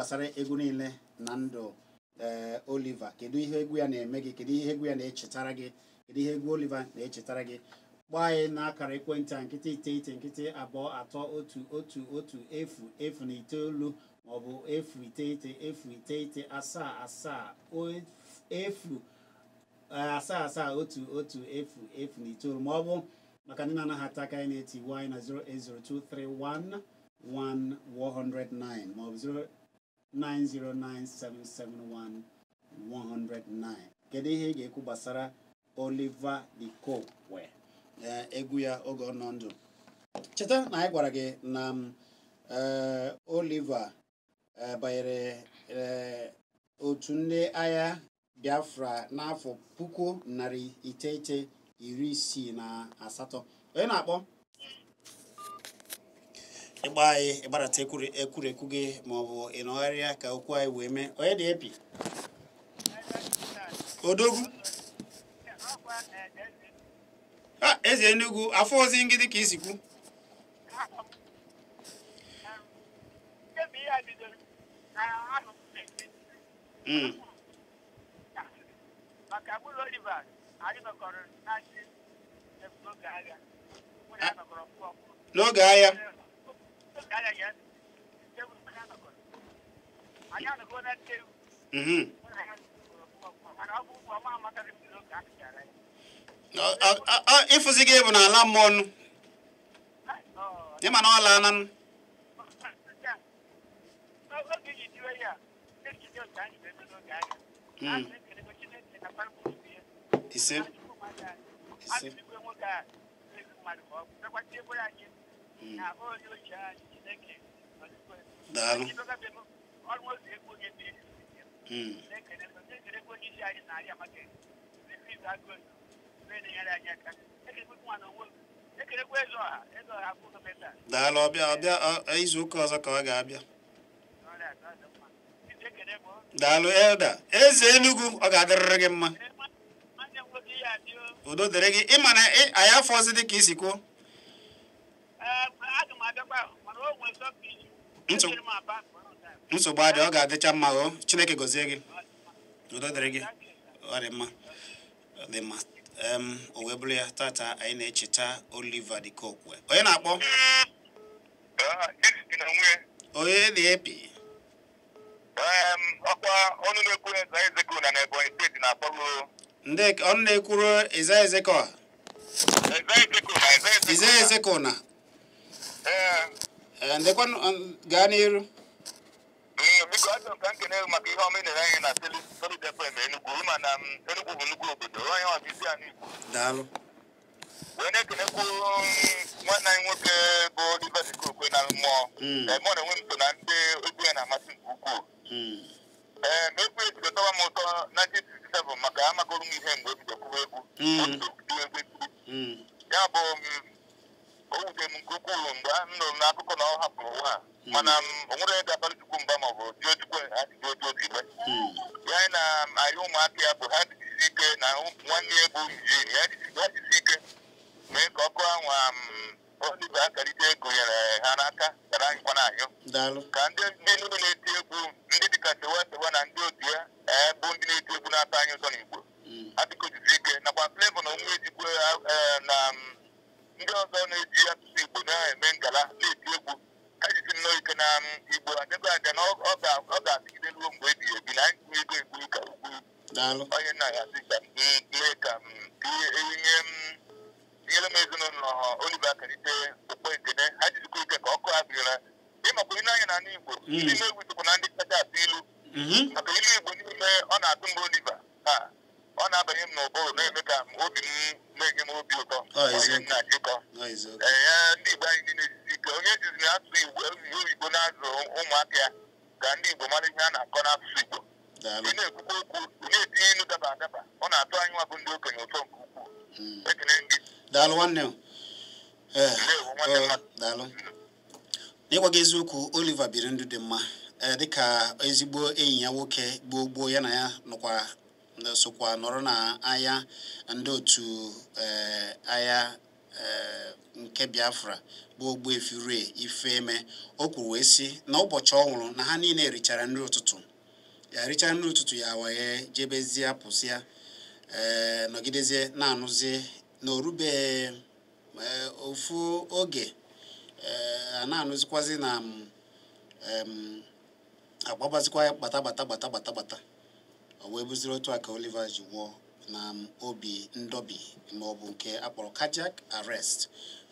Gbasara egwu niile na ndụ Oliver, kedu ihe egwu ya na-eme gị? Kedu ihe egwu ya na-echetara gị? Kedu ihe egwu Oliver na-echetara gị? Kpọọ anyị n'akara ekwentị a: 0 9 0 2 3 1 1 1 0 0 na 9, maọbụ 0 9 0 9 7 7 0 7 7 1 1 0 0 na 9, maọbụ maka ndị na-anaghị ata aka, anyị na-etiwu anyị na 0802311 109, maọbụ 0909771 109. Kedu ihe ị ga-ekwu gbasara Oliver De Coque, egwu ya oge ọ nọ ndụ? Cheta na anyị gwara gị na Oliver banyere otu ndị agha Biafra n'afọ 1968. Onye na-akpọ ịgba anyị, ịgbadata ekwurekwu gị, maọbụ ị nọgharịa ka okwu anyị wee mee. Onye dị epi odogwu? A eze Enugu afọ ozi ngịdị ka isi kwu. Maka mụ na Oliver, anyị nọkọrọ na-achị n'oge agha. Mụ na ya nọkọrọ ọfụ ọfụ. N'oge agha? N'oge agha ya, nke bụ mụ na ya nọkọrọ. Anyị anọkọ na Nnewi. Mụ na ya nọkọrọ ọfụ ọfụ. Mana ọ bụ ọma amakarị m n'oge a chara ya. Ịfụzi gị bụ n'ala mmụọ nụ, ịma na ọ laa nanụ. Oge iji tiwe ya, echiche otu anyị wee mee n'oge agha. Anyị na-ekelekwa Chineke na kparịta ụka ya. Ise, ise. Nwoke a ezi mmadụ ka ọ bụ mekwata anyị na onye ochie anyị Chineke. Daalụ. Ọrụ ozi egwu onye dị na-ekelekwa onye isi anyị na arịa maka agụ na-enyere anyị aka. Ekelekwa nwa na onwe, ekelekwa eze ọha, eze ọha akwụ taa. Daalụ. Ọbịa ọbịa izu ụka ọzọ ka ọ ga-abịa. Daalụ, elder eze Enugu, ọ ga-adịrịrị gị mma. Nwanne m nwoke, ya adị. Udo dịrị gị. Ịma na anyị afọ ọzọ dị ka isi kwuo. Aga m abịakwa, mana o nwere sọpụ iji Nsogbu nsogbu adị, ọ ga-adịcha mma. O Chineke gọzie gị, udo dịrị gị. Ọ dị mma, ọ dị mma. O wee bụrụ ya, tata anyị na-echeta Oliver De Coque. Onye na-akpọ? Onye dị epi? Ọkwa ọnụ na-ekwu Eze Ezekona na Ebonyi Steeti na-akpọgo. Ndị ọnụ na-ekwuru Eze Ezekọha? Eze Ezekona, Eze. Eze Ezekona. Ee. Ee, ndekwanụ, gaa n'iru. Biko, achọrọ m ka m kene maka ihe ọma ị na-ere anyị na Solid FM Enugu. Ịma na Enugu bụ nnukwu obodo, onye ọ bụ isi anyị Igbo. Daalụ. Wee na-ekenekwu nwanne anyị nwoke bụ Oliver De Coque na mmụọ. Ee, mụ na onwe m so na ndị egwu ya na-amasị nke ukwuu. Ee, ma egwu ebido tọwa m ụtọ 1967, maka amagoro m ihe mgbe ebido kwuwa egwu. O bido kwuwa egwu ekiri. Ya bụ o wutere m nke ukwuu mgbe m nụrụ n'akụkọ na ọ hapụrụ ụwa a. Mana o nwere ebe abalị Chukwu mba maọbụ dị ojukwu adịghị otu otu igbe ya. Anyị na-arịọ ụmụaka ya bụ ha jisi ike, na nwanne ya bụ Eugene ya ha jisi ike mee ka ọkụ ahụ Oliver Akalite gụnyere ha n'aka gara anyị kwa na-anyụ. Daalụ. Ka ndị niile na-eti egwu, ndị dịka Sewa Sewa na ndị otu ya, ee, bụ ndị na-eti egwu na-atọ anyị ụtọ n'Igbo, adịko jisi ike, nakwa Flavour na onwe ejikwe na ndị ọzọ na-eji asụsụ Igbo na-eme ngala na-eti egwu, ha jisi nnọọ ike na Igbo adịgo aja na ọ ga-adịgide ruo mgbe ebighị ebi, na anyị kwuru ego ekwu ka ukwu. Daalụ. Onye nna ya sị ka m mee ka m tinye nye m tinyere m ezinụlọ Oliver Akalite okpu ekene. Ha jisikwa ike ka ọkụ a bịara ịmakwa ile anya n'ala Igbo. Ndị na-egwu sokwa na ndị kacha atụ ilu, maka ilu Igbo niile ọ na-atụ mgbe Oliver ha ọ na-abanye m n'ụbụrụ, na-eme ka obi m na-enye m obi ụtọ. Ọ Onye eziokwu. m na-achịkọ. Ọ eziokwu. Ee, ya ndị Igbo anyị niile jisi ike. Onye jizi na asụsụ Igbo oyibo na-azụ ụmụaka ya, ka ndị Igbo mara ihe a na-akọ n'asụsụ Igbo. Daalụ. Ị na-ekwukwa okwu, ị na-etinye ilu daba adaba, ọ na-atọ anyị nwa bụ ndị okenye ụtọ nke ukwuu. Ekene gị. Daalụ, nwanne m. Ee. Ndewo, nwanne ọ, mmadụ. Daalụ. N'ịgwa gị eziokwu, Oliver biri ndụ dị mma, ee, dịka ezigbo enyi ya nwoke gboo gboo ya na ya nọkwa sokwa nọrọ na agha ndị otu, ee, agha. Nke Biafra bụ Ogbuefi Ray Ifeme. O kwuru wee sị na ụbọchị ọ nwụrụ na ha niile richara nri ụtụtụ, ya richara nri ụtụtụ ya wee jebezie pụsịa, ee nọgidezie na-anụzie na orube ofu oge, ee a na-anụzikwazi na agbabazikwa ya gbata gbata gbata gbata gbata. O wee bụziri otu a ka Oliver ji nwụọ na obi ndọbi maọbụ nke akpọrọ cardiac arrest,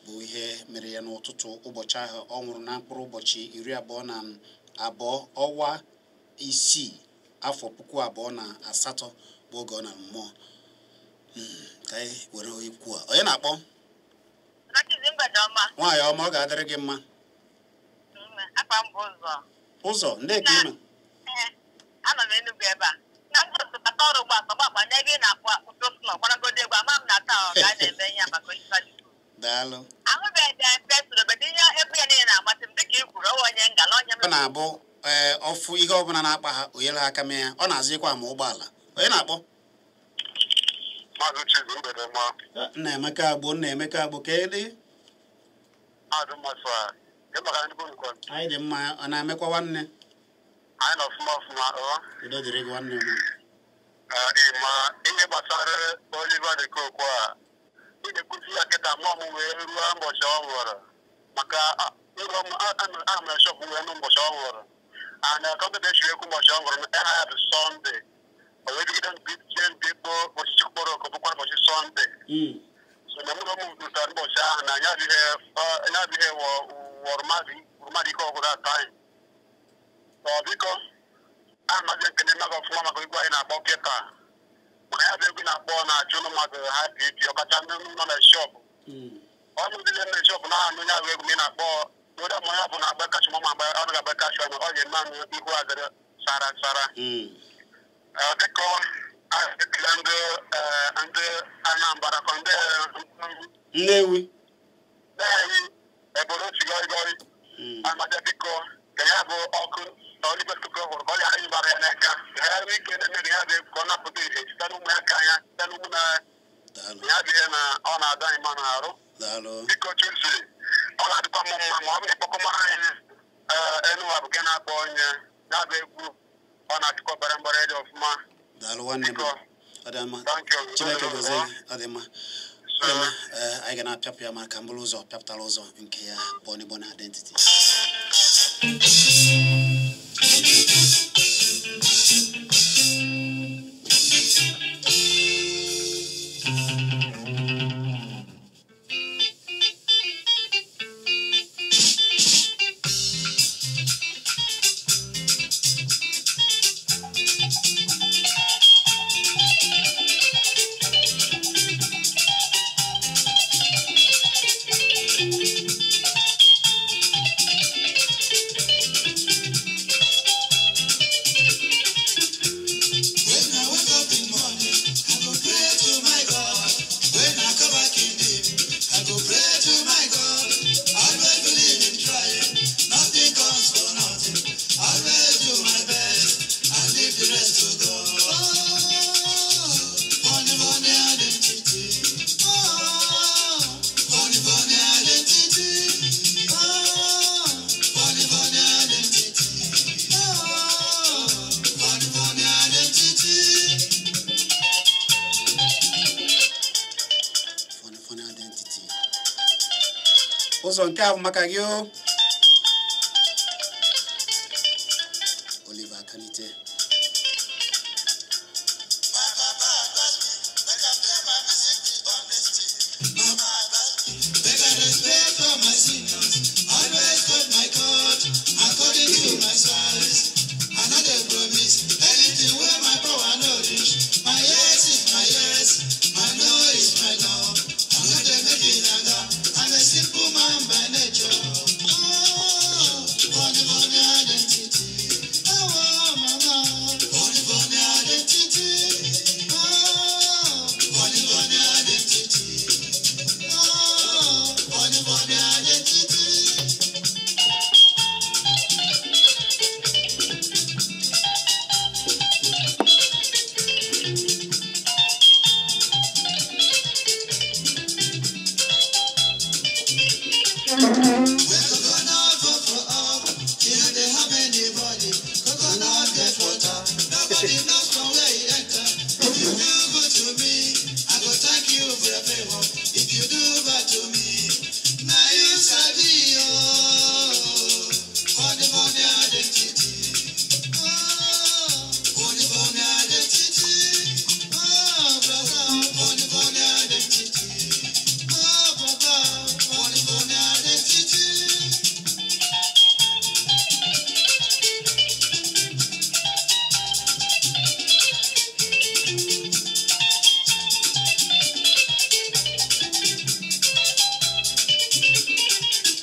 bụ ihe mere ya n'ụtụtụ ụbọchị ahụ ọ nwụrụ na mkpụrụ ụbọchị 22 ọnwa 6 afọ 2008 bụ oge ọ na mmụọ. Ka anyị were ikwu a, onye na-akpọ? Nwaanyị ọma, ọ ga-adịrị gị mma. Ụzọ ndị ka ime? Anọ m Enugu ebe a. Na mkpọtụ ọrụ gba akpa gbakpa n'ebe ị na-akpọ akpụtụ flọ gbaragodo egwu ama m na taa ọ ga na-eme ihe maka Oliver. Daalụ. Ahụbeghị m mfe soro ihe egwu ya niile na-amasị m dịka i kwuru ọwa onye ngala onye ọ na-abụ ee ọfụ ihe ọbụla na-akpa ha onyere ha aka mee ya, ọ na-azụkwa ama ụgbọala. Onye na-akpọ? Maazị Chizu, mgbede ọma. Nnaemeka Agbo. Nnaemeka Agbo, ka ede? Anyị dị mma. Ọ na-emekwa nwanne? Anyị nọ ọfụma ọfụma. Udo dịrị gị nwanne m. Ma ihe gbasara Oliver De Coque a ị na-ekwuzi ya kịta, mụọ m wee ruo ụbọchị ọ nwụrụ, maka ana m shọpụ wee nụ ụbọchị ọ nwụrụ. And kọmputa echiri ekwu ụbọchị ọ nwụrụ na ya bụ Sọnde. O wee bigide mbikpo ụbọchị Chukwukpọrọ ka ọ bụkwara ụbọchị Sọnde. So na mụrụ m rutara ụbọchị ahụ na ya bụ ihe wọrọ mmadụ ike ọgwụrụ ata anyị. Ọ biko amaghị ekene mmadụ ọfụma maka egwu anyị na-akpọ kịta, mana ya bụ egwu na-akpọ na-achụ ụlọ mmadụ ha dị ọkacha ndị nọ na shọpụ. Ọ bụ ndị na shọpụ na-anụ ya bụ egwu ị na-akpọ onye ma ya bụ na-agba kashi ma agba ọ ga-agba kashi ọnụ ọ ga-eme anụ ihu adịrị sara sara. Biko ekele ndị Anambra ka ndị Nnewi Nnewi eboro otu gọrịgọrị amaja, biko ka ya bụ ọkụ Oliver De Coque hụrụ ka ọ ghara ịgbara ya n'aka, ka ya nwee ike na-eme ya bụ ka ọ napụta ihe site n'ụmụaka ya, site n'ụmụ na ya bụ ihe na ọ na-ada anyị ma na-arụ. Biko Chizu, ọ ga-adịkwa m mma ma ọ bụ ịkpọkọma anyị Enuwa bụ nke na-akpọ onye ya bụ egwu ọ na-achịkọ bara mbara dị ọfụma. Daalụ nwanne m. Ọ dị mma. Chineke gozie gị. Ọ dị mma. Anyị ga na-apịapụ ya maka mbụrụ ụzọ pịapụtara ụzọ nke ya Bonny Bonny Identity. Ụzọ nke a bụ maka gị o Oliver Akanite. Simple man by nature. Oh, funny, funny identity. Oh, mama. When coconut go for up, you know they have anybody. Coconut get water, nobody knows from where he enter. If you do good to me, I go thank you for your favor. If you do bad to me, now you sabi oh. Funny funny identity, oh. Funny funny identity, oh brother. Funny funny identity, oh brother. Funny funny identity.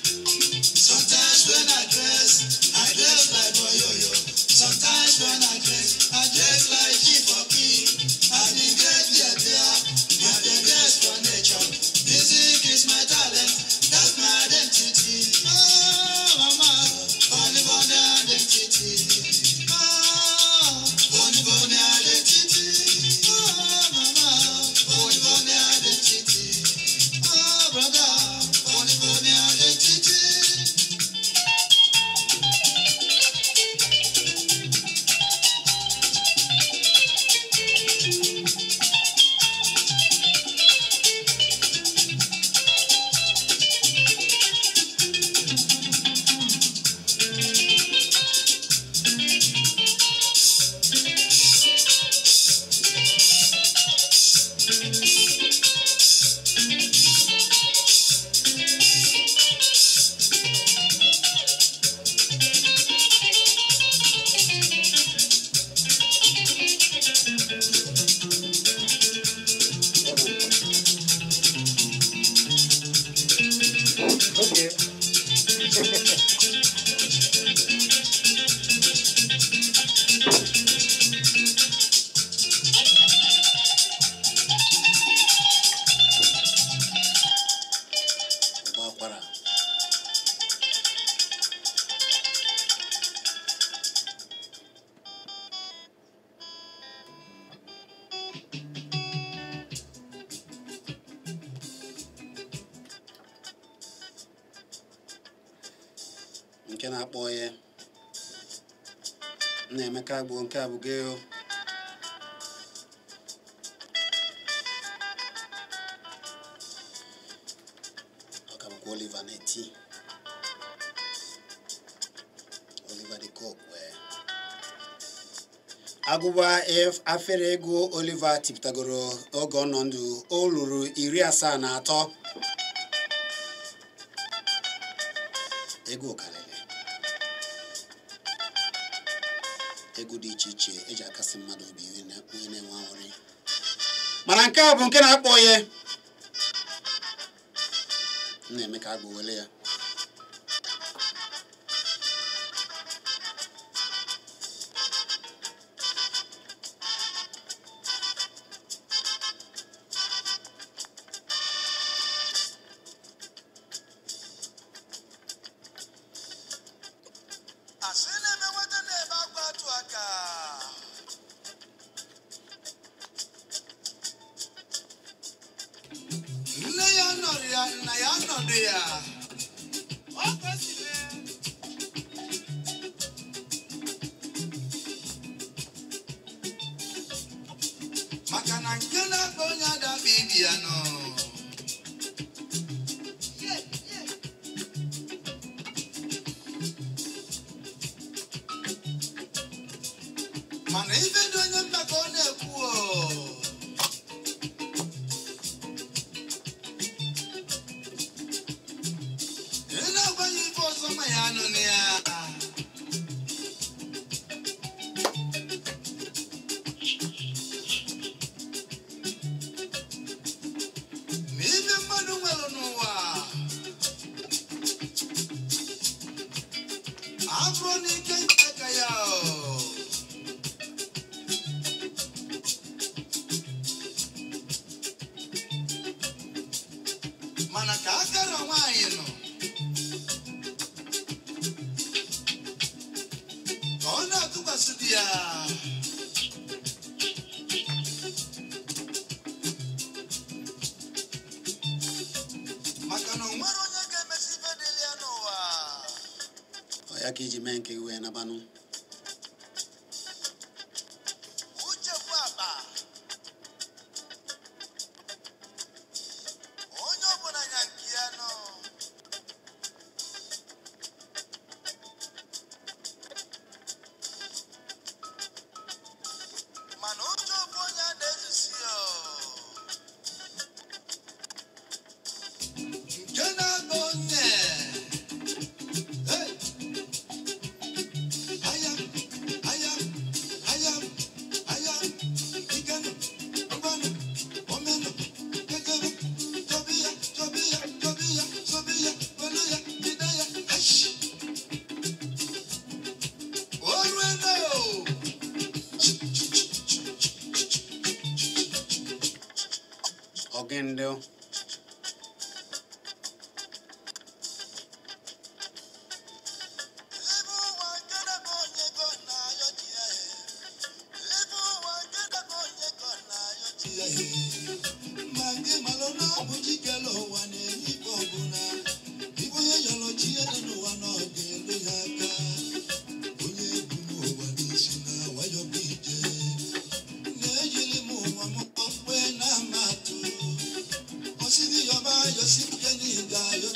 Sometimes when I dress like Boyoyo. Sometimes when I dress like Chief or King. I be great bear, my best for nature. Music is my talent, that's my identity. Oh, mama, funny, funny identity. Oh, funny, funny identity. Oh, mama, funny, funny identity. Oh, brother, funny, funny identity. Okay. Ụbọ akwara. Nke na-akpọ ya Nnaemeka gbuo nke a bụ gị o. Ọ ka bụkwa Oliver na-eti Oliver de Coque wee agụba afere egwu Oliver tipụtagoro oge ọ nọ ndụ o ruru 73. Egwu karịrị egwu dị iche iche eji akasị mmadụ obi onye na-enwe aṅụrị, mana nke a bụ nke na-akpọ ya Nnaemeka agba wele ya. Asị na-eme nweta na-ebe akwa atụ aka. Nne ya nọrọ ya, nna ya nọdụ ya. Ọ kwesịrị. Maka na nke na-akpa onye adaba ibi ya nọ. Mana ife dị onye mma ka ọ na-ekwu o. Ị na-agwa ya ife ọzọ ma ya anụ na ya. Ma ife mmadụ nwere n'ụwa abụrụ n'ike nke aka ya o. Mana ka akara nwaanyị nọ ka ọ na-atụkwasị di ya. Maka na o nwere onye ga-emesi ife dị Ya ka iji mee nke gị wee nabanụ. Uche bụ akpa. Onye ọbụla nya nke ya nọ. Mana ụjọ bụ onye a na-ezusi ya. Nke na-agba onye. Hey! Aya, aya, aya, aya, iganu, ngwanu, omenu, kekere, tobiya, tobiya, tobiya, sobiya, weluya, bideya, ash. Orueno! Ọgịndị. Ibu ụwa nke na-ebe onye go na-ayọ chi ya e. Ibu ụwa nke na-ebe onye go na-ayọ chi ya e. Ma gị malụ na ọ bụ chi kere ụwa na-enye ife ọbụla. Ibe onye yọrọ chi ya dị n'ụwa na ọ ga-elu ya aka. Onye bu m ụwa n'isi na nwayọ bụ ije. Na-ejiri m ụwa m kpọkpee na-ama atụ. Ọsị gị yọba ayọsị ike n'ihi ga-ayọ.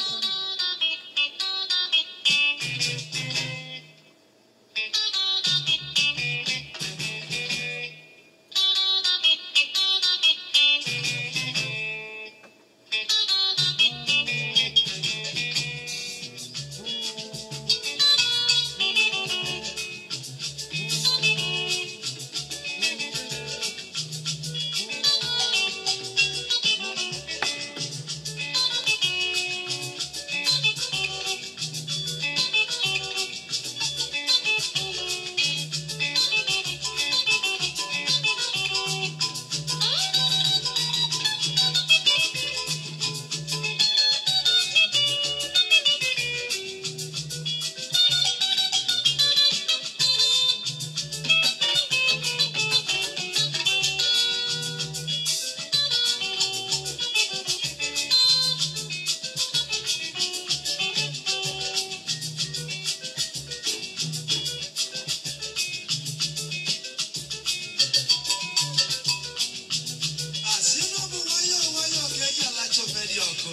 Asị na ọ bụ nwayọọ nwayọọ ka eji alacha ofe dị ọkụ.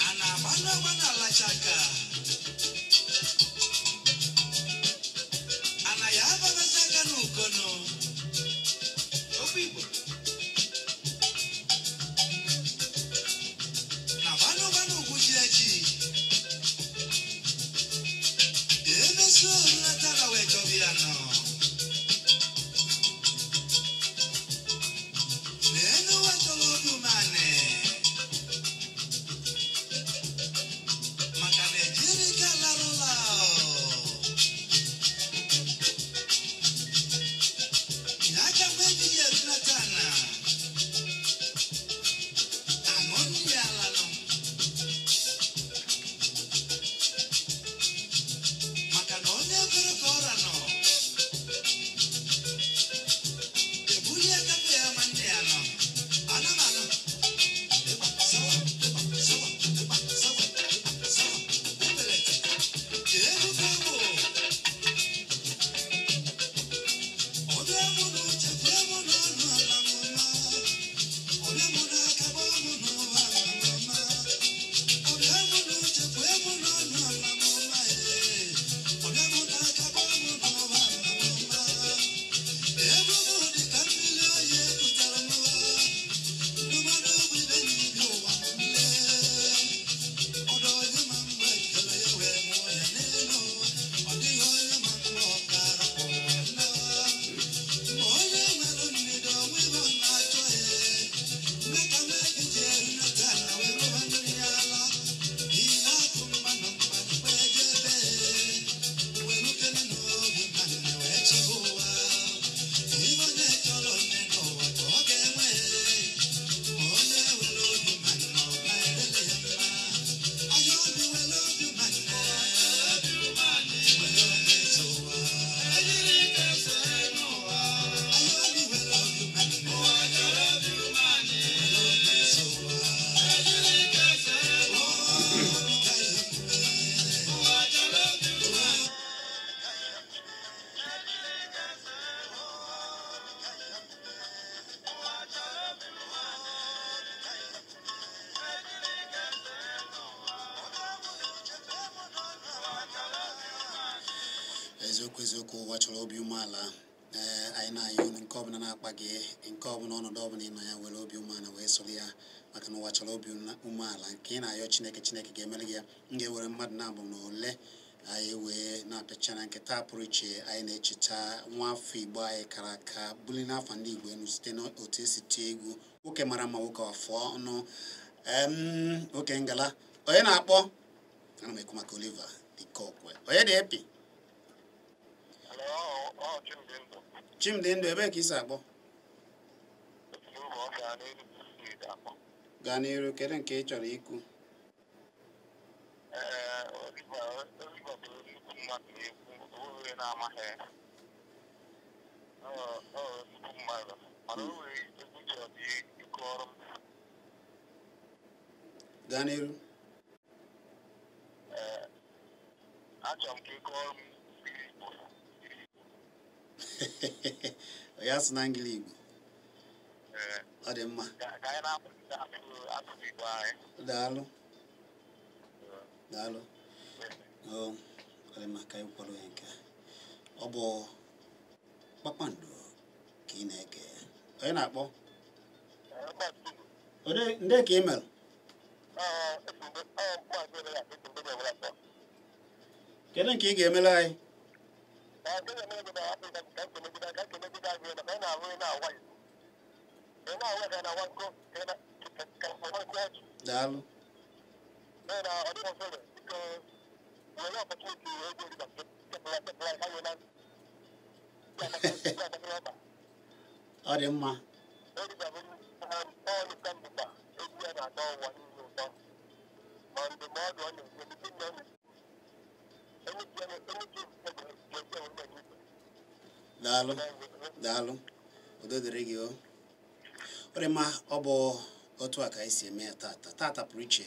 A na-agbanụ agba na-alacha aka. A na ya agbaghazi aka n'ukono. Okwu Igbo. Na gbanụ gbanụ ugwu ji eji. Emesi orunata na wee chọba ya nọ. Eziokwu eziokwu, ụwa chọrọ obi umeala. Ee, anyị na-ayọ unu nke ọbụla na-akpa gị, nke ọbụla ọnọdụ ọbụla ị nọ ya, were obi umeala wee soro ya, maka na ụwa chọrọ obi umeala. Nke ị na-ayọ Chineke, Chineke ga-emere gị ya. M ga-ewere mmadụ na-abụ na ole anyị wee na-apịacha na nke taa pụrụ iche. Anyị na-echeta nwa afọ Igbo anyị kara aka buli n'afọ ndị Igbo elu site n'otu esi tie egwu. Nwoke mara mma, nwoke afọ ọnụ, nwoke ngala. Onye na-akpọ? Ana m ekwu maka Oliver De Coque. Onye dị epi? Chimdi Ndụ, ebee ka isi akpọ? Gaa n'iru, kedu nke ị chọrọ ikwu? Gaa n'iru. Achọrọ m ka ị gụọrọ m Igbo. Ya sị na ngili Igbo. Ọ dị mma. Daalụ. Daalụ. Ọ dị mma ka anyị kwado ya nke a. Ọ bụ Kpakpando ka ị na-ege. Onye na-akpọ? Ndị ka ị mere? Kedu nke ị ga-emere anyị? Daalụ. Ọ dị mma. Daalụ. Daalụ. Udo dịrị gị o. Ọ dị mma, ọ bụ otu a ka anyị si eme ya tata. Tata pụrụ iche.